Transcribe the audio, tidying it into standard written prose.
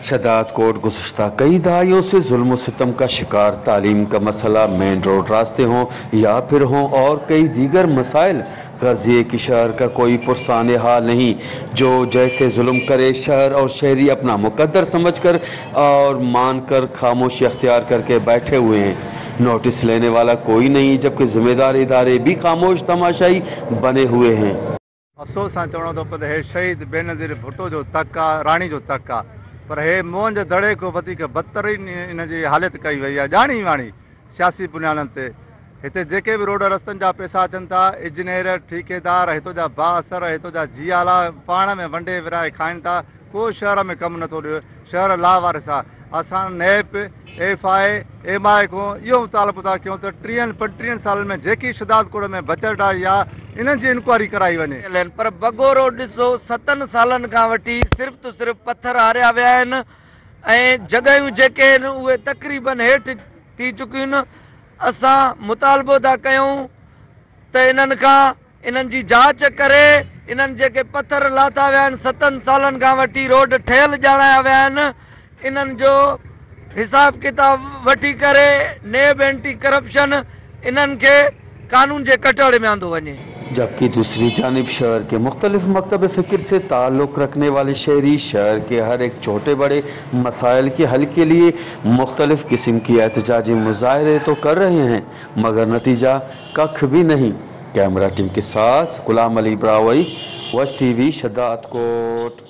शहदादकोट गुज़श्ता कई दहाइयों से ज़ुल्म सितम का शिकार, तालीम का मसला, मेन रोड रास्ते हों या फिर हों और कई दीगर मसाइल, गर्ज़ ये कि शहर का कोई पुरसान हाल नहीं। जो जैसे जुल्म करे शहर और शहरी अपना मुकद्दर समझकर और मानकर खामोशी अख्तियार करके बैठे हुए हैं। नोटिस लेने वाला कोई नहीं, जबकि ज़िम्मेदार इदारे भी खामोश तमाशाई बने हुए हैं। अफ़सोस सां चवणो थो पए त हे शहीद बेनज़ीर भुट्टो जो तक आहे, राणी जो तक आहे, पर हे मोहन जे दड़े खां वधीक बदतरीन इन जी हालत कई वई आहे। ॼाणी वाणी सियासी बुनियादनि ते हिते जेके बि रोड रस्तनि जा पैसा अचनि था, इंजीनियर, ठेकेदार, हितां जा बाअसर, हितां जा जियाला पाण में वंडे विराए खाइनि था। को शहर में कमु नथो ॾियो, शहर लावारिस आहे। असां NAB, F I, M I खां इहो मुतालबो था कयूं त 30-35 सालनि में जेकी शहदादकोट में बजट आई आहे, इन्हनि जी इंक्वायरी कराई वञे। पर बगो रोड ॾिसो, 7 सालनि खां वठी सिर्फ़ त सिर्फ़ पथर हारिया विया आहिनि ऐं जॻहियूं जेके आहिनि उहे तक़रीबन हेठि थी चुकियूं आहिनि। असां मुतालबो था कयूं त इन्हनि खां इन्हनि जी जांच करे इन्हनि जेके पथर लाथा विया आहिनि, 7 सालनि खां वठी रोड ठहियल ॼाणाया विया आहिनि, इन्हनि जो हिसाब किताब वठी करे नेब एंटी करप्शन इन्हनि खे कानून जे कटहरे में आंदो वञे। जबकि दूसरी जानिब शहर के मुख्तलिफ मकतब फ़िक्र से ताल्लुक़ रखने वाले शहरी शहर के हर एक छोटे बड़े मसाइल के हल के लिए मुख्तलिफ किस्म की एहतजाजी मुजाहरे तो कर रहे हैं, मगर नतीजा कख भी नहीं। कैमरा टीम के साथ गुलाम अली ब्रावई, वश टीवी, शहदादकोट।